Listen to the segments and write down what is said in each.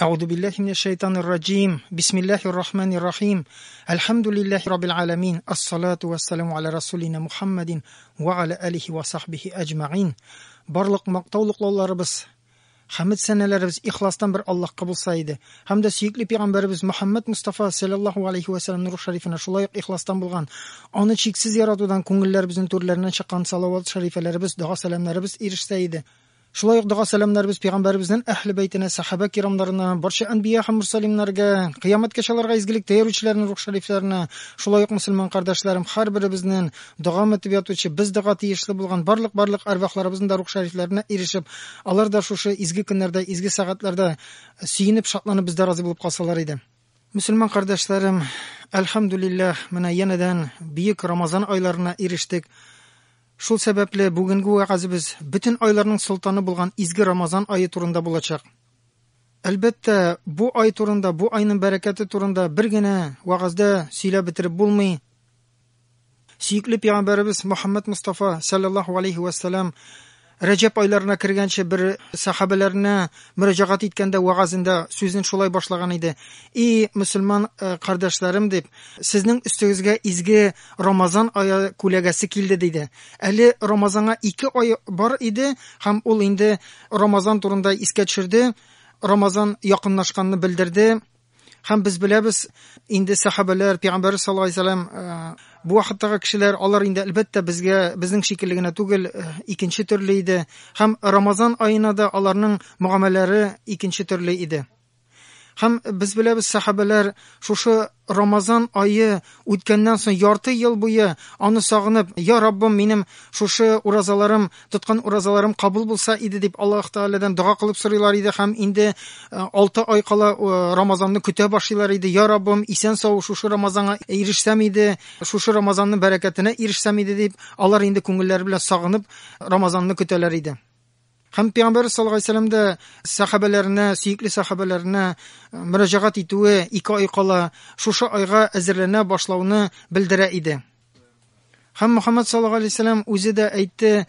أعوذ بالله من الشيطان الرجيم بسم الله الرحمن الرحيم الحمد لله رب العالمين الصلاة والسلام على رسولنا محمد وعلى آله وصحبه أجمعين. Барлык мактаулыклауларыбыз, хәмд сәнәләребез ихластан бер Аллаһка булса иде. Һәм дә сөекле пәйгамбәребез Мөхәммәд Мустафа саллаллаһу алейхи ва сәлләмнең рух шәрифенә шулай ук ихластан булган, аны чиксез яратудан күңелләребезнең түрләреннән чыккан салават шәрифәләребез, дога сәламнәребез ирешсә иде. Шулай ук дога сәламнәребез пәйгамбәребезнең әһле бәйтенә, сәхабә кирамнарына, барча әнбия һәм мурсалимнарга, кыямәткәчә аларга изгелек тәйрүчеләрнең рух шәрифләренә, шулай ук мөселман кардәшләрем һәрберебезнең дога итеп ятучы, без дога тиешле булган барлык әрвахларыбызның да рух шәрифләренә ирешеп, алар да шушы изге көннәрдә, изге сәгатьләрдә сөенеп, шатланып бездә разый булып калсалар иде. Мөселман кардәшләрем, әлхәмдүлилләһ, менә янәдән бөек Рамазан айларына ирештек. Шул сәбәпле бүгенге вәгазебез бөтен айларның солтаны булган изге Рамазан ае турында булачак. Әлбәттә, бу ай турында, бу айның бәрәкәте турында бер генә вәгаздә сөйләп бетереп булмый. Сөекле пәйгамбәребез Мөхәммәд Мустафа саллаллаһу алейхи ва саллям Рәҗәб айларына кергәнче бер сахабәләренә мөрәҗәгать иткәндә вәгазендә сүзен шулай башлаган иде. И мөселман кардәшләрем дип, сезнең өстегезгә изге Рамазан ае күләгәсе килде диде. Әле Рамазанга 2 ай бар иде һәм ул инде Рамазан турында искә төшерде, Рамазан якынлашканны белдерде. Һәм без беләбез, инде сахабәләр, пәйгамбәр саллаллаһу алейһи ва сәлләм, бу вакыттагы кешеләр, алар инде әлбәттә безгә, безнең шикелле генә түгел, икенче төрле иде. Һәм Рамазан аена да аларның мөгамәләре икенче төрле иде. Һәм без беләбез, сахабәләр шушы Рамазан ае үткәннән соң ярты ел буе аны сагынып, Я Раббым, минем шушы уразаларым, тоткан уразаларым кабул булса иде дип Аллаһ Тәгаләдән дога кылып сорыйлар иде һәм инде 6 ай кала Рамазанны көтә башлыйлар иде. Я Раббым, исән сау шушы Рамазанга ирешсәм иде, шушы Рамазанның бәрәкәтенә ирешсәм иде дип, алар инде күңелләре белән сагынып Рамазанны көтәләр иде. Һәм Пәйгамбәр саллаллаһу алейһи ва сәлләм дә сахабәләренә, сөекле сахабәләренә мөрәҗәгать итүе 2 ай кала шушы айга әзерләнә башлауны белдерә иде. Һәм Мөхәммәд саллаллаһу алейһи ва сәлләм үзе дә әйтте: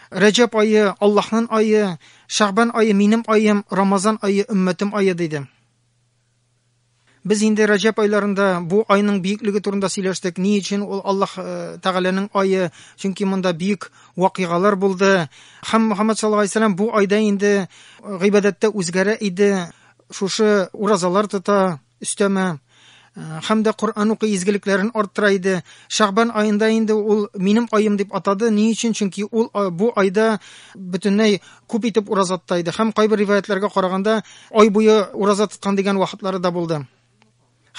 Рәҗәб ае Аллаһның ае, Шәгъбан ае минем аем, Рамазан ае өммәтем ае диде. Без инде Рәҗәб айларында бу айның бөеклеге турында сөйләштек. Ни өчен ул Аллаһ Тәгаләнең ае? Чөнки монда бөек вакыйгалар булды. Һәм Мөхәммәд саллаллаһу алейһи ва сәлләм бу айда инде гыйбадәттә үзгәрә иде. Шушы уразалар тота, өстәмә. Һәм дә Коръән укый, изгелекләрен арттыра иде. Шәгъбан аенда инде ул минем аем дип атады. Ни өчен? Чөнки ул бу айда бөтенләй күп итеп ураза тота иде. Һәм кайбер риваятларга караганда ай буе ураза тоткан дигән вакытлары да булды.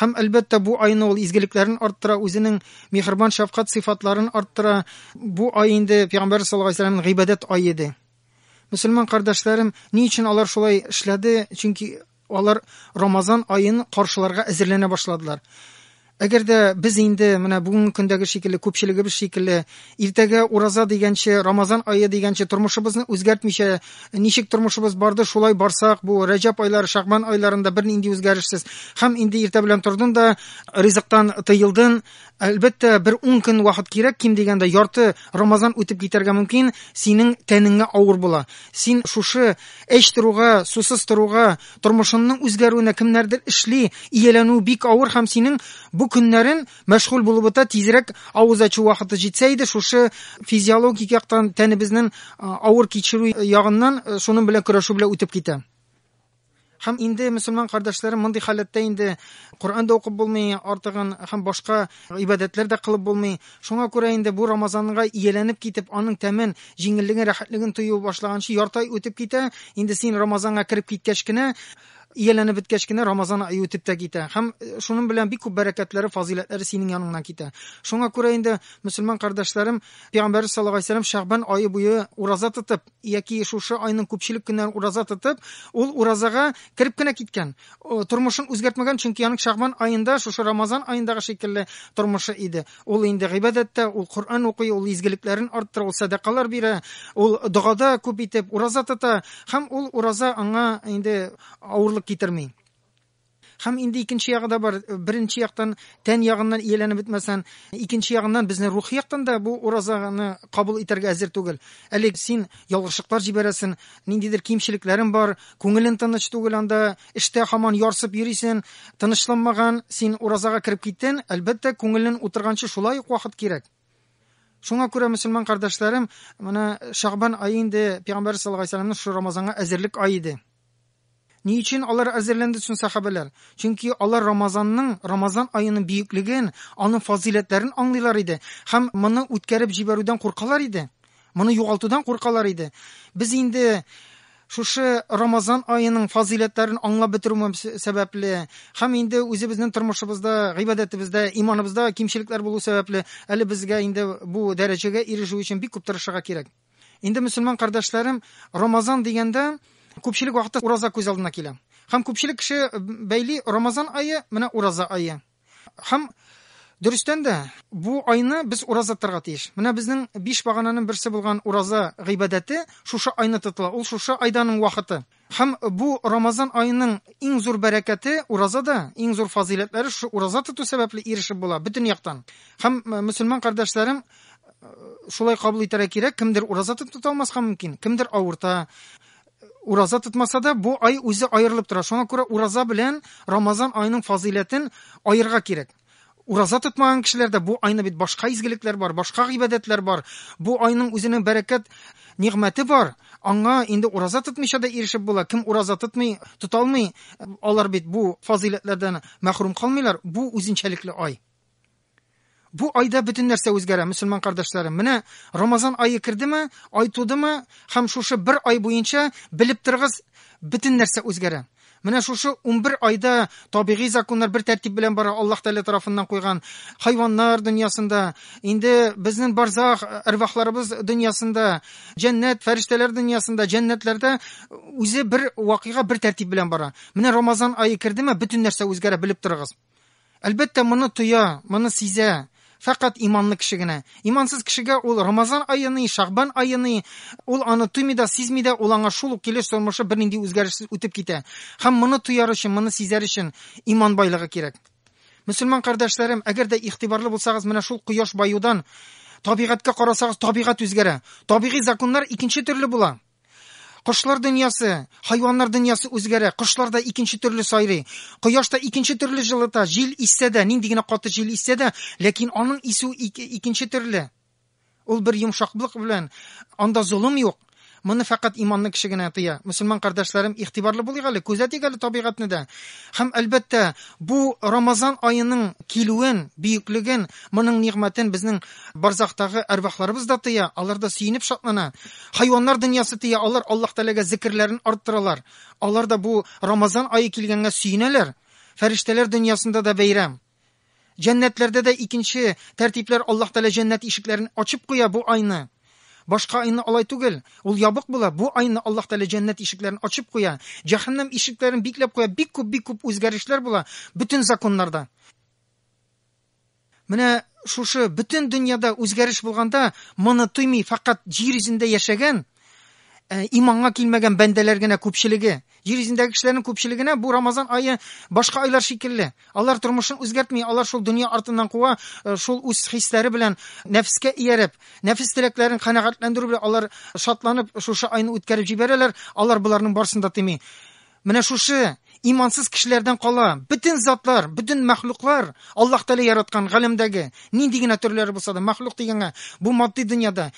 Һәм әлбәттә бу айны ул изгелекләрен арттыра, үзенең миһербан шәфкать сыйфатларын арттыра. Бу ай инде Пәйгамбәр саллаллаһу алейһи ва сәлләмнең гыйбадәт ае иде. Мөселман кардәшләрем, ни өчен алар шулай эшләде? Чөнки алар Рамазан аен каршыларга әзерләнә башладылар. Әгәр дә без инде менә бүгенге көндәге шикелле, күпчелегебез шикелле, иртәгә ураза дигәнче, Рамазан ае дигәнче тормышыбызны үзгәртмичә, ничек тормышыбыз барды, шулай барсак, бу Рәҗәб айлары, Шәгъбан айларында бернинди үзгәрешсез. Һәм инде иртә белән тордың да, ризыктан тыелдың. Әлбәттә, бер 10 көн вакыт кирәк, ким дигәндә ярты Рамазан үтеп китәргә мөмкин, синең тәнеңә авыр була. Син шушы эч торуга, сусыз торуга, тормышыңның үзгәрүенә кемнәрдер эшли, ияләнү бик авыр һәм синең бу көннәрен мәшгуль булып үтә, тизрәк авыз ачу вакыты җитсә иде, шушы физиологик яктан тәнебезнең авыр кичерү ягыннан шуның белән көрәшү белән үтеп китә. Һәм инде мөселман кардәшләрем мондый халәттә инде Коръән дә укып булмый, артыгын һәм башка гыйбадәтләр дә кылып булмый. Шуңа күрә инде бу Рамазанга ияләнеп китеп, аның тәмен, җиңеллеген, рәхәтлеген тою башлаганчы ярты ай үтеп китә. Инде син Рамазанга кереп киткәч кенә, ияләнеп беткәч кенә Рамазан ае үтеп тә китә. Һәм шуның белән бик күп бәрәкәтләре, фазыйләтләре синең яныңнан китә. Шуңа күрә инде мөселман кардәшләрем, Пәйгамбәр саллаллаһу алейһи ва сәлләм Шәгъбан ае буе ураза тотып, яки шушы айның күпчелек көннәрен ураза тотып, ул уразага кереп кенә киткән. Тормышын үзгәртмәгән, чөнки аның Шәгъбан аенда, шушы Рамазан аендагы шикелле тормышы иде. Ул инде гыйбадәттә, ул Коръән укый, ул изгелекләрен арттыра, ул сәдакалар бирә, ул догада күп итеп ураза тота һәм ул ураза аңа инде авырлык китерми. Һәм инде икенче ягы да бар. Беренче яктан тән ягыннан ияләнеп бетмәсән, икенче ягыннан безне рухи яктан да бу уразаны кабул итәргә әзер түгел. Әле син ялгышлыклар җибәрәсен, ниндидер кимчелекләрең бар, күңелең тыныч түгел анда, эштә һаман ярсып йөрисен, тынычланмаган, син уразага кереп киттең, әлбәттә, күңелең утырганчы шулай ук вакыт кирәк. Шуңа күрә мөселман кардәшләрем, менә Шәгъбан ае инде Пәйгамбәр саллаллаһу алейһи вәсәлләмнең шушы Рамазанга әзерлек ае иде. Ни өчен алар әзерләнде соң сахабәләр? Чөнки алар Рамазанның, Рамазан аеның бөеклеген, аның фазыйләтләрен аңлыйлар иде һәм моны үткәреп җибәрүдән куркалар иде. Моны югалтудан куркалар иде. Без инде шушы Рамазан аеның фазыйләтләрен аңлап бетерү сәбәпле һәм инде үзебезнең тормышыбызда, гыйбадәтебездә, иманыбызда кимчелекләр булу сәбәпле, әле безгә инде бу дәрәҗәгә ирешү өчен бик күп тырышырга кирәк. Инде мөселман кардәшләрем, Рамазан дигәндә күпчелек вакытта ураза күз алдына килә. Һәм күпчелек кеше бәйли Рамазан ае, менә ураза ае. Һәм дөрестән дә бу айны без ураза тотарга тиеш. Менә безнең биш багананың берсе булган ураза гыйбадәте шушы айны тотыла. Ул шушы айданың вакыты. Һәм бу Рамазан аеның иң зур бәрәкәте уразада, иң зур фазыйләтләре шушы ураза тоту сәбәпле ирешеп була бөтен яктан. Һәм мөселман кардәшләрем, шулай кабул итәргә кирәк, кемдер ураза тота алмаска мөмкин, кемдер авырта. Ураза тотмаса да, бу ай үзе аерылып тора. Шуңа күрә ураза белән Рамазан аеның фазыйләтен аерырга кирәк. Ураза тотмаган кешеләрдә бу айны бит башка изгелекләр бар, башка гыйбадәтләр бар. Бу айның үзенең бәрәкәт нигъмәте бар. Аңа инде ураза тотмыйча да ирешеп була. Кем ураза тотмый, тота алмый, алар бит бу фазыйләтләрдән мәхрүм калмыйлар. Бу үзенчәлекле ай. Бу айда бөтен нәрсә үзгәрә, мөселман кардәшләрем. Менә Рамазан ае кердеме, ай тудымы, һәм шушы бер ай буенча белеп торыгыз, бөтен нәрсә үзгәрә. Менә шушы 11 айда табигый законнар бер тәртип белән бара, Аллаһ Тәгалә тарафыннан куйган хайваннар дөньясында, инде безнең барзах, әрвахларыбыз дөньясында, җәннәт, фәрештәләр дөньясында, җәннәтләрдә үзе бер вакыйга бер тәртип белән бара. Менә Рамазан ае кердеме, бөтен нәрсә үзгәрә, белеп торыгыз. Әлбәттә, моны тоя, моны сизә фәкать иманлы кеше генә. Имансыз кешегә ул Рамазан ае ни, Шәгъбан ае ни, ул аны тоймый да, сизми дә, ул аңа шул ук килеш тормышы бернинди үзгәрешсез үтеп китә. Һәм моны тояр өчен, моны сизәр өчен иман байлыгы кирәк. Мөселман кардәшләрем, әгәр дә игътибарлы булсагыз, менә шул кояш баюдан табигатькә карасагыз, табигать үзгәрә. Табигый законнар икенче төрле була. Кошлар дөньясы, хайваннар дөньясы үзгәрә, кошлар да икенче төрле сайрый. Кояш та икенче төрле җылыта, җил иссә дә, нинди генә каты җил иссә дә, ләкин аның исү икенче төрле. Ул бер йомшаклык белән, анда золым юк. Моны фәкать иманлы кеше генә тоя. Мөселман кардәшләрем, игътибарлы булыйк әле, күзәтик әле табигатьне дә. Һәм әлбәттә, бу Рамазан аеның килүен, бөеклеген, моның нигъмәтен безнең барзахтагы әрвахларыбыз да тоя, алар да сөенеп шатлана. Хайваннар дөньясы тия, алар Аллаһ Тәгаләгә зикерләрен арттыралар. Алар да бу Рамазан ае килгәнгә сөенәләр. Фәрештәләр дөньясында да бәйрәм. Җәннәтләрдә дә икенче тәртипләр, Аллаһ Тәгалә җәннәт ишекләрен ачып куя бу айны. Башка айны алай түгел, ул ябык була. Бу айны Аллаһ Тәгалә җәннәт ишекләрен ачып куя, җәһәннәм ишекләрен бикләп куя. Бик күп, бик күп үзгәрешләр була бөтен законнарда. Менә шушы бөтен дөньяда үзгәреш булганда, моны тоймый фәкать җир йөзендә яшәгән, иманга килмәгән бәндәләр генә күпчелеге. Җир йөзендәге кешеләрнең күпчелегенә бу Рамазан ае башка айлар шикелле. Алар тормышын үзгәртми, алар шул дөнья артыннан куа, шул үз хисләре белән нәфескә ияреп, нәфес теләкләрен канәгатьләндерү белән алар шатланып шушы айны үткәреп җибәрәләр. Алар боларның барысын да тоймый. Менә шушы имансыз кешеләрдән кала бөтен затлар, бөтен мәхлуклар, Аллаһ Тәгалә яраткан галәмдәге нинди генә төрләре булса да, мәхлук дигәнгә бу матди дөньяда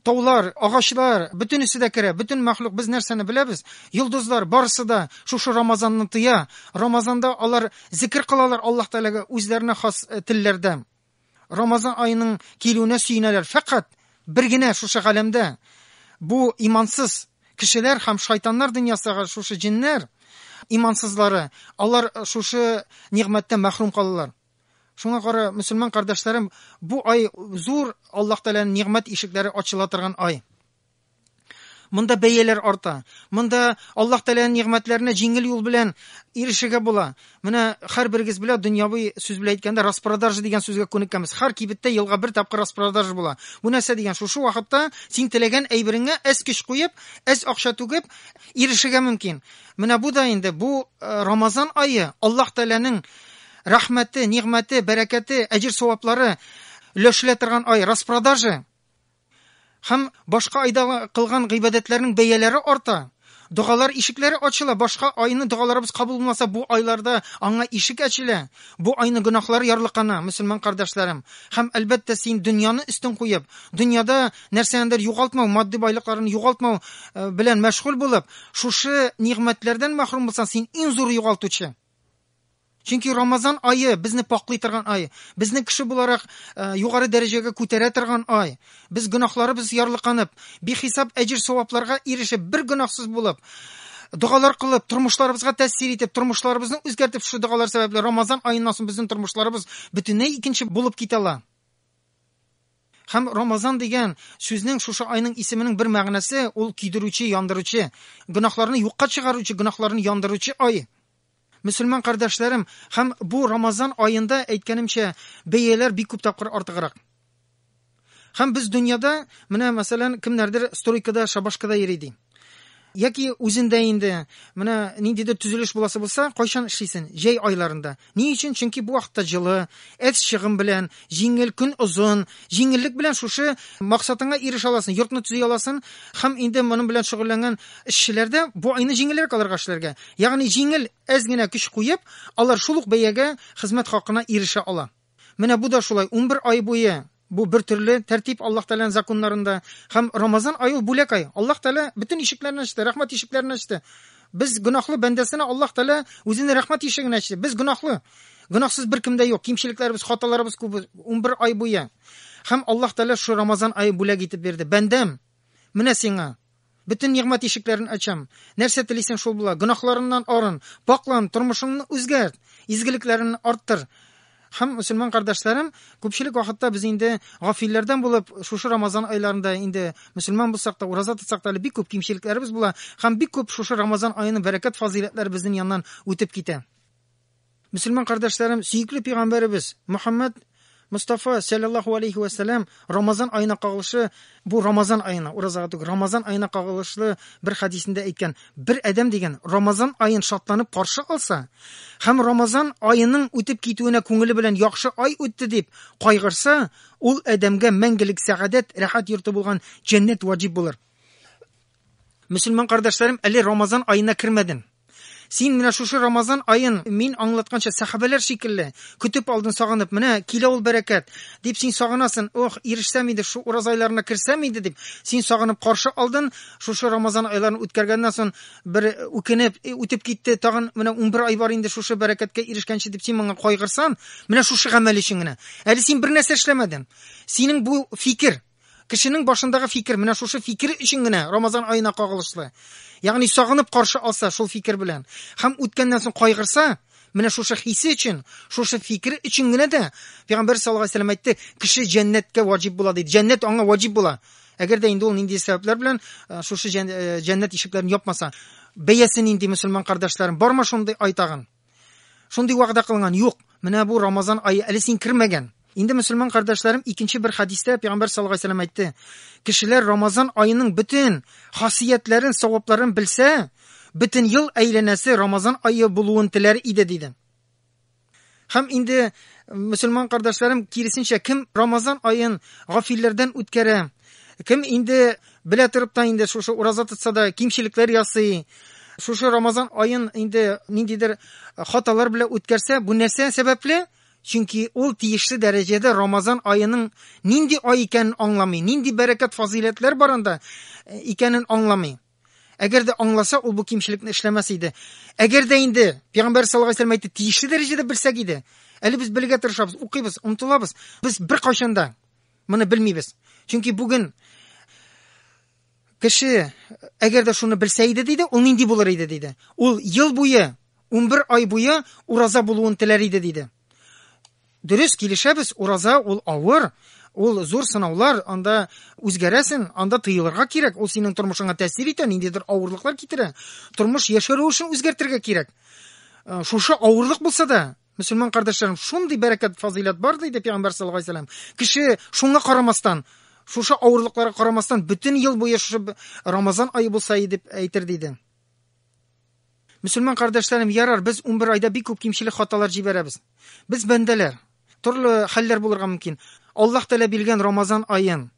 таулар, агачлар, бөтенесе дә керә, бөтен мәхлук, без нәрсәне беләбез? Йолдызлар, барысы да шушы Рамазанны тыя. Рамазанда алар зикер кылалар Аллаһ Тәгаләгә үзләренә хас телләрдә. Рамазан аеның килүенә сөенәләр. Фәкать бер генә шушы галәмдә бу имансыз кешеләр һәм шайтаннар дөньясыгы шушы җиннәр, имансызлары, алар шушы нигъмәттән мәхрүм калалар. Шуңа күрә, мөселман кардәшләрем, бу ай зур Аллаһ Тәгаләнең нигъмәт ишекләре ачыла торган ай. Монда бәяләр арта. Монда Аллаһ Тәгаләнең нигъмәтләренә җиңел юл белән ирешергә була. Менә һәрберегез белә, дөньяви сүз белән әйткәндә, распродажа дигән сүзгә күнеккәнбез. Һәр кибеттә елга бер тапкыр распродажа була. Бу нәрсә дигән? Шушы вакытта син теләгән әйбереңә әз көч куеп, әз акча түгеп ирешергә мөмкин. Менә бу да инде бу Рамазан ае Аллаһ Тәгаләнең рәхмәте, нигъмәте, бәрәкәте, әҗер-саваплары өләшелә торган ай, распродажа. Һәм башка айда кылган гыйбадәтләрнең бәяләре арта. Догалар ишекләре ачыла. Башка айны догаларыбыз кабул булмаса, бу айларда аңа ишек ачыла. Бу айны гөнаһлар ярлыкана, мөселман кардәшләрем. Һәм әлбәттә син дөньяны өстен куеп, дөньяда нәрсәнедер югалтмау, матди байлыкларны югалтмау белән мәшгуль булып, шушы нигъмәтләрдән мәхрүм булсаң, син иң зур югалтучы. Чөнки Рамазан ае безне паклый торган ай, безне кеше буларак югары дәрәҗәгә күтәрә торган ай. Без гөнаһларыбыз ярлыканып, бихисап әҗер-савапларга ирешеп, бер гөнаһсыз булып, догалар кылып, тормышларыбызга тәэсир итеп, тормышларыбызны үзгәртеп, шушы догалар сәбәпле Рамазан аеннан соң безнең тормышларыбыз бөтенләй икенче булып китә ала. Һәм Рамазан дигән сүзнең, шушы айның исеменең бер мәгънәсе ул көйдерүче, яндыручы, гөнаһларны юкка чыгаручы, гөнаһларны яндыручы ай. Мөселман кардәшләрем, һәм бу Рамазан аенда, әйткәнемчә, бәяләр бик күп тапкыр артыграк. Һәм без дөньяда, менә мәсәлән, кемнәрдер стройкада, шабашкада йөри ди. Яки үзендә инде менә ниндидер төзелеш буласы булса, кайчан эшлисен? Җәй айларында. Ни өчен? Чөнки бу вакытта җылы, әз чыгым белән, җиңел, көн озын, җиңеллек белән шушы максатыңа ирешә аласың, йортны төзи аласың һәм инде моның белән шөгыльләнгән эшчеләр дә бу айны җиңелрәк алырга эшләргә. Ягъни җиңел, әз генә көч куеп, алар шул ук бәягә хезмәт хакына ирешә ала. Менә бу да шулай, 11 ай буе бу бер төрле тәртип Аллаһ Тәгаләнең законнарында һәм Рамазан ае ул бүләк ай. Аллаһ Тәгалә бөтен ишекләрне ачты, рәхмәт ишекләрен ачты. Без гөнаһлы бәндәсенә Аллаһ Тәгалә үзенең рәхмәт ишеген ачты. Без гөнаһлы. Гөнаһсыз беркем дә юк. Кимчелекләребез, хаталарыбыз күп 11 ай буе. Һәм Аллаһ Тәгалә шушы Рамазан ае бүләк итеп бирде. Бәндәм, менә сиңа бөтен нигъмәт ишекләрен ачам. Нәрсә телисең, шул була. Гөнаһларыңнан арын, паклан, тормышыңны үзгәрт, изгелекләреңне арттыр. Һәм мөселман кардәшләрем, күпчелек вакытта без инде гафилләрдән булып, шушы Рамазан айларында инде мөселман булсак та, ураза тотсак та әле бик күп кимчелекләребез була һәм бик күп шушы Рамазан аеның бәрәкәт фазыйләтләре безнең яннан үтеп китә. Мөселман кардәшләрем, сөекле пәйгамбәребез Мөхәммәд Мостафа саллаллаху алейхи ва сәлләм Рамазан аена кагылышы, бу Рамазан аена, уразага түгел, Рамазан аена кагылышлы бер хәдисендә әйткән, бер адәм дигән Рамазан аен шатланып каршы алса һәм Рамазан аеның үтеп китүенә күңеле белән яхшы ай үтте дип кайгырса, ул адәмгә мәңгелек сәгадәт, рәхәт йорты булган җәннәт ваҗиб булыр. Мөселман кардәшләрем, әле Рамазан аена кермәдем. Син менә шушы Рамазан аен мин аңлатканча сәхабәләр шикелле көтеп алдың, сагынып, менә килә ул бәрәкәт дип син сагынасың. Ох, ирешсәм иде, шу ураза айларына керсәм иде дип син сагынып каршы алдың. Шушы Рамазан айларын үткәргәннән соң бер үкенеп, үтеп китте, тагын менә 11 ай бар инде шушы бәрәкәткә ирешкәнче дип син моңа кайгырсан, менә шушы гамәл өчен генә. Әле син бер нәрсә эшләмәдең. Синең бу фикер, кешенең башындагы фикер, менә шушы фикер өчен генә Рамазан аена кагылышлы. Ягъни сагынып каршы алса шул фикер белән һәм үткәннән соң кайгырса, менә шушы хисе өчен, шушы фикер өчен генә дә Пәйгамбәр саллаллаһу алейһи вәсәлләм әйтте, кеше җәннәткә ваҗиб була диде. Җәннәт аңа ваҗиб була. Әгәр дә инде ул нинди сәбәпләр белән шушы җәннәт ишекләрен япмаса. Бәясе нинди, мөселман кардәшләрем? Бармы шундый ай тагын? Шундый вәгъдә кылынган, юк. Менә бу Рамазан ае әле син кермәгән. Инде мөселман кардәшләрем, икенче бер хәдистә Пәйгамбәр саллаллаһу алейһи вәсәлләм әйтте: кешеләр Рамазан аеның бөтен хасиятләрен, савапларын белсә, бөтен ел әйләнәсе Рамазан ае булуын теләр иде, диде. Һәм инде мөселман кардәшләрем, киресенчә, кем Рамазан аен гафилләрдән үткәрә, кем инде белә торып та инде шушы ураза тотса да кимчелекләр ясый, шушы Рамазан аен инде ниндидер хаталар белән үткәрсә, бу нәрсә сәбәпле? Чөнки ул тиешле дәрәҗәдә Рамазан аеның нинди ай икәнен аңламый, нинди бәрәкәт фазыйләтләр бар анда икәнен аңламый. Әгәр дә аңласа, ул бу кимчелекне эшләмәс иде. Әгәр дә инде Пәйгамбәр саллаллаһу алейһи вәсәлләм әйтте, тиешле дәрәҗәдә белсәк иде. Әле без белергә тырышабыз, укыйбыз, омтылабыз. Без беркайчан да моны белмибез. Чөнки бүген кеше әгәр дә шуны белсә иде диде, ул нинди булыр иде диде. Ул ел буе, 11 ай буе ураза булуын теләр иде диде. Дөрес, килешәбез, ураза ул авыр. Ул зур сынаулар, анда үзгәрәсең, анда тыелырга кирәк, ул синең тормышыңа тәэсир итә, ниндидер авырлыклар китерә. Тормыш яшәү рәвешен үзгәртергә кирәк. Шушы авырлык булса да, мөселман кардәшләрем, шундый бәрәкәт, фазыйләт бар, диде Пәйгамбәр саллаллаһу алейһи ва сәлләм. Кеше шуңа карамастан, шушы авырлыкларга карамастан, бөтен ел буе шушы Рамазан ае булса иде дип әйтер, диде. Мөселман кардәшләрем, ярар, без 11 айда бик күп кимчелек хаталар җибәрәбез. Без бәндәләр. Төрле хәлләр булырга мөмкин. Аллаһ Тәгалә биргән Рамазан аен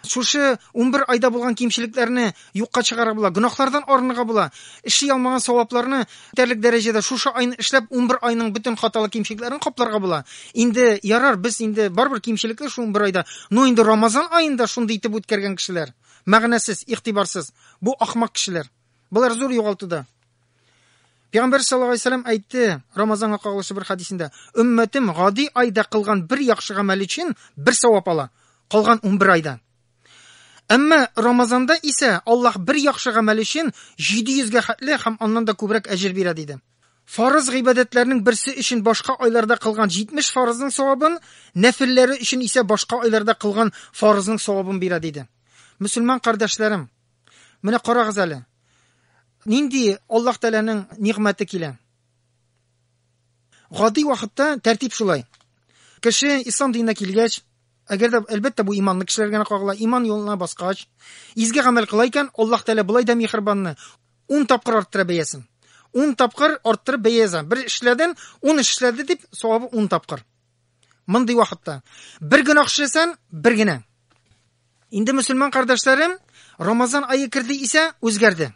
шушы 11 айда булган кимчелекләрне юкка чыгарырга була, гөнаһлардан арынырга була, эшли алмаган савапларны җитәрлек дәрәҗәдә шушы айны эшләп 11 айның бөтен хаталы кимчелекләрен капларга була. Инде ярар, без инде барыбер кимчелекле шул 11 айда, но инде Рамазан аенда шундый итеп үткәргән кешеләр, мәгънәсез, игътибарсыз, бу ахмак кешеләр. Болар зур югалтуда. Пәйгамбәр саллаллаһу алейһи вәсәлләм әйтте Рамазанга кагылышлы бер хәдисендә, "Өммәтем гади айда кылган бер яхшы гамәл өчен бер савап ала, калган 11 айда. Әмма Рамазанда исә Аллаһ бер яхшы гамәл өчен 700 гә хәтле һәм аннан да күбрәк әҗер бирә, диде. Фарыз гыйбадәтләрнең берсе өчен башка айларда кылган 70 фарызның савабын, нәфелләре өчен исә башка айларда кылган фарызның савабын бирә, диде. Мөселман кардәшләрем, менә карагыз әле. Нинди Аллаһ Тәгаләнең нигъмәте килә. Гади вакытта тәртип шулай. Кеше ислам диненә килгәч, әгәр дә әлбәттә бу иманлы кешеләргә генә кагыла, иман юлына баскач, изге гамәл кыла икән, Аллаһ Тәгалә болай да миһербанны 10 тапкыр арттыра бәясен. 10 тапкыр арттырып бәя яза. Бер эшләден, 10 эш эшләде дип, савабы 10 тапкыр. Мондый вакытта бер гөнаһ эшләсән, бер генә. Инде мөселман кардәшләрем, Рамазан ае керде исә үзгәрде.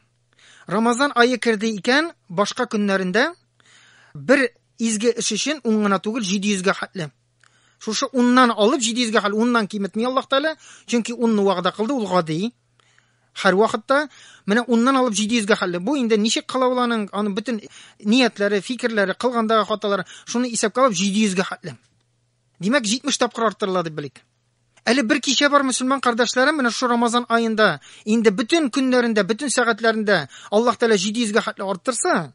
Рамазан ае керде икән, башка көннәрендә бер изге эш өчен ун гына түгел, 700 гә хәтле. Шушы уннан алып 700 гә хәтле, уннан киметми Аллаһ Тәгалә, чөнки унны вәгъдә кылды, ул гади. Һәр вакытта менә уннан алып 700 гә хәтле. Бу инде ничек кыла ул аның, аның бөтен ниятләре, фикерләре, кылгандагы хаталары, шуны исәпкә алып 700 гә хәтле. Димәк, 70 тапкыр арттырыла дип белик. Әле бер кичә бар мөселман кардәшләрем, менә шушы Рамазан аенда, инде бөтен көннәрендә, бөтен сәгатьләрендә Аллаһ Тәгалә 700 гә хәтле арттырса,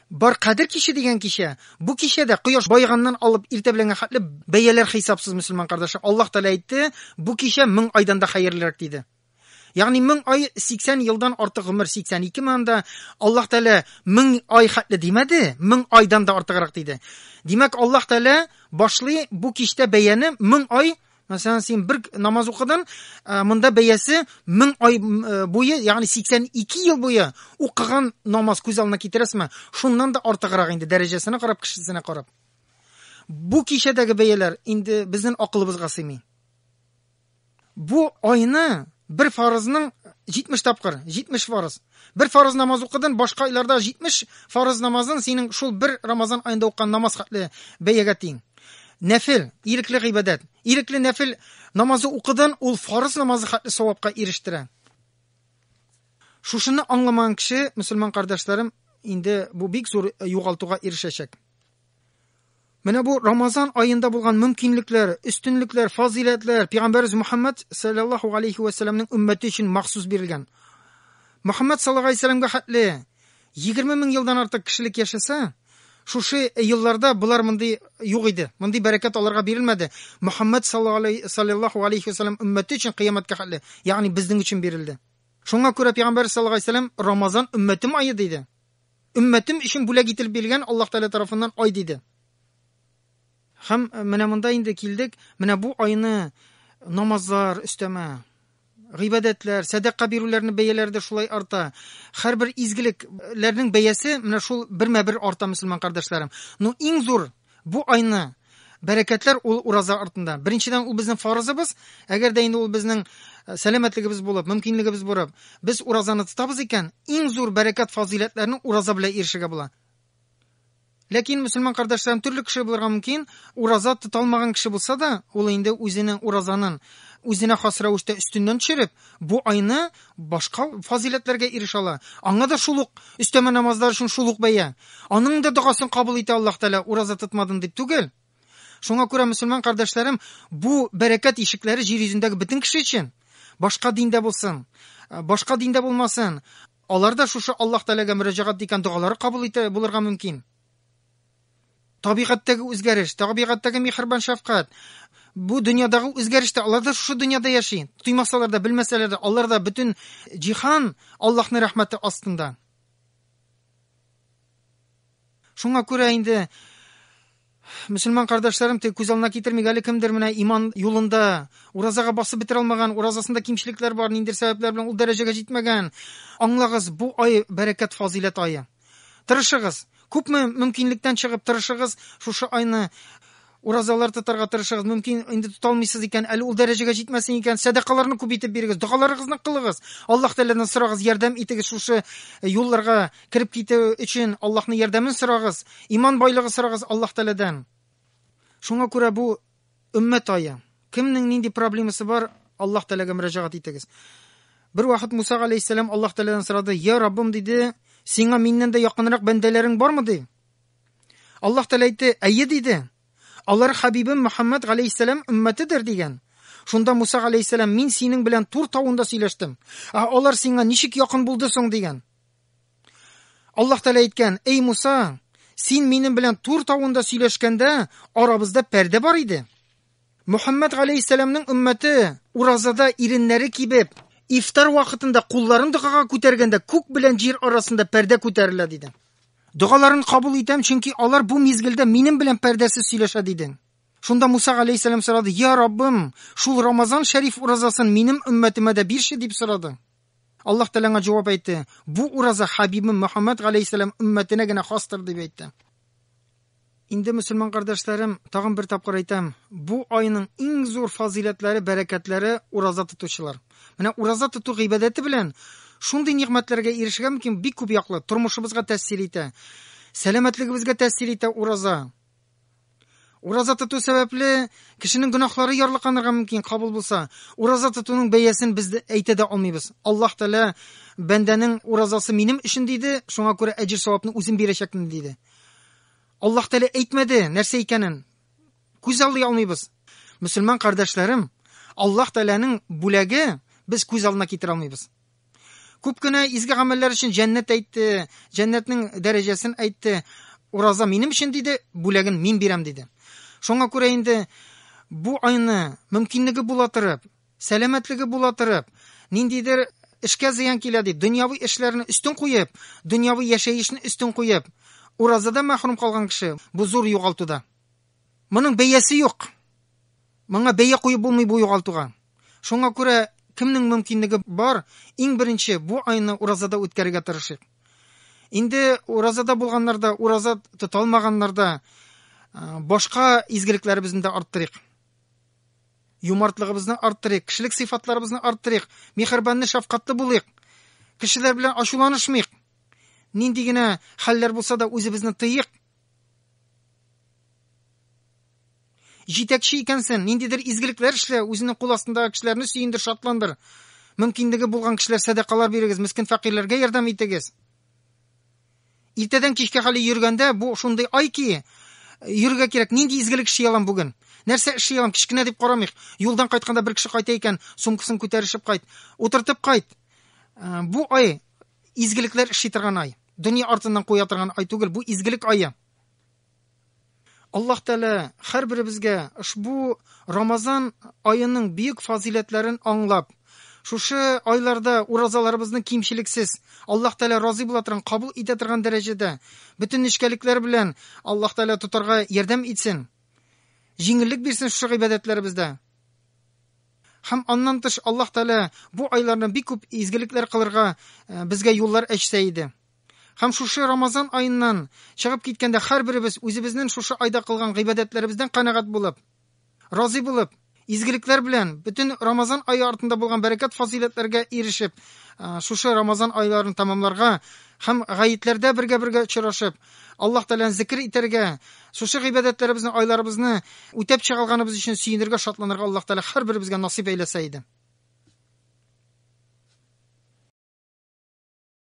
бар Кадер киче дигән кичә, бу кичәдә кояш баеганнан алып иртә беләнгә хәтле бәяләр хисапсыз мөселман кардәшләр. Аллаһ Тәгалә әйтте, бу кичә 1000 айдан да хәерлерәк диде. Ягъни 1000 ай 80 елдан артык гомер, 82 манда Аллаһ Тәгалә 1000 ай хәтле димәде, 1000 айдан да артыграк диде. Димәк, Аллаһ Тәгалә башлый бу кичтә бәяне 1000 ай, мәсәлән, син бер намаз укыдың, монда бәясе 1000 ай буе, ягъни 82 ел буе укыган намаз күз алдына китерәсезме? Шуннан да артыграк инде дәрәҗәсенә карап, кешесенә карап. Бу кичәдәге бәяләр инде безнең акылыбызга сыймый. Бу айны бер фарызның 70 тапкыр, 70 фарыз. Бер фарыз намаз укыдың, башка айларда 70 фарыз намазын синең шул бер Рамазан аенда укыган намаз хәтле бәягә тиң. Нәфил, ирекле гыйбадәт. Ирекле нәфил намазы укыдың, ул фарыз намазы хәтле савапка ирештерә. Шушыны аңламаган кеше, мөселман кардәшләрем, инде бу бик зур югалтуга ирешәчәк. Менә бу Рамазан аенда булган мөмкинлекләр, өстенлекләр, фазыйләтләр Пәйгамбәребез Мухаммад саллаллаһу алейхи ва сәлламнең өммәте өчен махсус бирелгән. Мухаммад саллаллаһу алейхи сәлламгә хәтле 20 мең елдан артык кешелек яшәсә, шушы елларда болар мондый юк иде. Мондый бәрәкәт аларга бирелмәде. Мухаммад саллаллаһу алейхи ва сәллам өммәте өчен кыямәткә хәтле, ягъни безнең өчен бирелде. Шуңа күрә Пәйгамбәр саллаллаһу алейхи ва сәллам Рамазан өммәтем ае диде. Өммәтем өчен бүләк ителеп бирелгән Аллаһ Тәгалә тарафыннан ай диде. Һәм менә монда инде килдек, менә бу айны намазлар өстәмә, гыйбадәтләр, сәдака бирүләрнең бәяләре дә шулай арта. Һәрбер изгелекләрнең бәясе менә шул бермә-бер арта, мөселман кардәшләрем. Но иң зур бу айны бәрәкәтләр ул ураза артында. Беренчедән, ул безнең фарызыбыз. Әгәр дә инде ул безнең сәламәтлегебез булып, мөмкинлегебез булып, без уразаны тотабыз икән, иң зур бәрәкәт фазыйләтләрне ураза белән ирешергә була. Ләкин мөселман кардәшләрем төрле кеше булырга мөмкин. Ураза тота алмаган кеше булса да, ул инде үзенең уразанын үзенә хас рәвештә өстеннән төшереп, бу айны башка фазыйләтләргә ирешә ала. Аңа да шул ук өстәмә намазлар өчен шул ук бәя. Аның да догасын кабул итә Аллаһ Тәгалә, ураза тотмадың дип түгел. Шуңа күрә мөселман кардәшләрем, бу бәрәкәт ишекләре җир йөзендәге бөтен кеше өчен. Башка диндә булсын, башка диндә булмасын, алар да шушы Аллаһ Тәгаләгә мөрәҗәгать иткән догалары кабул итә булырга мөмкин. Табигатьтәге үзгәреш, табигатьтәге миһербан шәфкать. Бу дөньядагы үзгәрештә алар да шушы дөньяда яши. Тоймасалар да, белмәсәләр дә, алар да бөтен җиһан Аллаһның рәхмәте астында. Шуңа күрә инде мөселман кардәшләрем, тик күз алдына китермик әле, кемдер менә иман юлында уразага басып бетерә алмаган, уразасында кимчелекләр бар, ниндидер сәбәпләр белән ул дәрәҗәгә җитмәгән. Аңлагыз, бу ай бәрәкәт, фазыйләт ае. Тырышыгыз, күпме мөмкинлектән чыгып тырышыгыз, шушы айны уразалар тотарга тырышыгыз. Мөмкин инде тота алмыйсыз икән, әле ул дәрәҗәгә җитмәсен икән, сәдакаларны күп итеп бирегез, догаларыгызны кылыгыз. Аллаһ Тәгаләдән сорагыз, ярдәм итегез шушы юлларга кереп китү өчен, Аллаһның ярдәмен сорагыз, иман байлыгы сорагыз Аллаһ Тәгаләдән. Шуңа күрә бу өммәт ае. Кемнең нинди проблемасы бар, Аллаһ Тәгаләгә мөрәҗәгать итегез. Бер вакыт Муса алейһиссәлам Аллаһ Тәгаләдән сорады: "Я Раббым, диде, сиңа миннән дә якынрак бәндәләрең бармы?" ди. Аллаһ Тәгалә әйтте: "Әйе", диде. Алар Хабибым Мөхәммәд галәйһиссәлам өммәтедер дигән. Шунда Муса галәйһиссәлам: "Мин синең белән Тур тавында сөйләштем. Ә алар сиңа ничек якын булды соң?" дигән. Аллаһ Тәгалә әйткән: "Эй Муса, син минем белән Тур тавында сөйләшкәндә арабызда пәрдә бар иде. Мөхәммәд галәйһиссәламның өммәте уразада иреннәре кибеп, ифтар вакытында кулларын догага күтәргәндә күк белән җир арасында пәрдә күтәрелә", диде. Догаларын кабул итәм, чөнки алар бу мизгелдә минем белән пәрдәсез сөйләшә, диде. Шунда Муса галәйһиссәлам сорады: "Я Раббым, шул Рамазан шәриф уразасын минем өммәтемә дә бирче", дип сорады. Аллаһ Тәгалә аңа җавап әйтте: "Бу ураза Хабибым Мөхәммәд галәйһиссәлам өммәтенә генә хастыр", дип әйтте. Инде мөселман кардәшләрем, тагын бер тапкыр әйтәм, бу айның иң зур фазыйләтләре, бәрәкәтләре ураза тотучылар. Менә ураза тоту гыйбадәте белән шундый нигъмәтләргә ирешергә мөмкин, бик күп яклы, тормышыбызга тәэсир итә, сәламәтлегебезгә тәэсир итә ураза. Ураза тоту сәбәпле кешенең гөнаһлары ярлыканырга мөмкин, кабул булса. Ураза тотуның бәясен без әйтә дә алмыйбыз. Аллаһ Тәгалә бәндәнең уразасы минем өчен диде, шуңа күрә әҗер савапны үзем бирәчәкмен диде. Аллаһ Тәгалә әйтмәде нәрсә икәнен. Күз алдый алмыйбыз. Мөселман кардәшләрем, Аллаһ Тәгаләнең бүләге без күз алдына китерә алмыйбыз. Күп кенә изге гамәлләр өчен җәннәт әйтте, җәннәтнең дәрәҗәсен әйтте. Ураза минем өчен диде, бүләген мин бирәм диде. Шуңа күрә инде бу айны мөмкинлеге була торып, сәламәтлеге була торып, ниндидер эшкә зыян килә дип, дөньяви эшләрне өстен куеп, дөньяви яшәешне өстен куеп, уразада мәхрүм калган кеше бу зур югалтуда. Моның бәясе юк. Моңа бәя куеп булмый бу югалтуга. Шуңа күрә кемнең мөмкинлеге бар, иң беренче бу айны уразада үткәрергә тырышыйк. Инде уразада булганнар да, ураза тота алмаганнар да, башка изгелекләребезне дә арттырыйк. Юмартлыгыбызны арттырыйк, кешелек сыйфатларыбызны арттырыйк, миһербанлы, шәфкатьле булыйк. Кешеләр белән ачуланышмыйк. Нинди генә хәлләр булса да үзебезне тыйык. Җитәкче икәнсең, ниндидер изгелекләр эшлә, үзеңнең кул астындагы кешеләрне сөендер, шатландыр. Мөмкинлеге булган кешеләр сәдакалар бирегез, мескен фәкыйрьләргә ярдәм итегез. Иртәдән кичкә хәле йөргәндә, бу шундый ай ки, йөрергә кирәк. Нинди изгелек эшли алам бүген? Нәрсә эшли алам? Кечкенә дип карамыйк. Юлдан кайтканда бер кеше кайта икән, сумкасын күтәрешеп кайт, утыртып кайт. Бу ай изгелекләр эшли торган ай. Дөнья артыннан куя торган ай түгел, бу изгелек ае. Аллаһ Тәгалә һәрберебезгә ошбу Рамазан аеның бөек фазыйләтләрен аңлап, шушы айларда уразаларыбызны кимчелексез, Аллаһ Тәгалә разый була торган, кабул итә торган дәрәҗәдә, бөтен нечкәлекләр белән Аллаһ Тәгалә тотарга ярдәм итсен. Җиңеллек бирсен шушы гыйбадәтләребездә. Һәм аннан тыш Аллаһ Тәгалә бу айларны бик күп изгелекләр кылырга безгә юллар ачса иде. Һәм шушы Рамазан аеннан чыгып киткәндә һәрберебез үзебезнең шушы айда кылган гыйбадәтләребездән канәгать булып, разый булып, изгелекләр белән бөтен Рамазан ае артында булган бәрәкәт фазыйләтләргә ирешеп, шушы Рамазан айларын тәмамларга һәм гаетләрдә бергә-бергә очрашып, Аллаһ Тәгаләне зикр итәргә, шушы гыйбадәтләребезне, айларыбызны үтәп чыга алганыбыз өчен сөенергә, шатланырга Аллаһ Тәгалә һәрберебезгә насыйп әйләсә иде.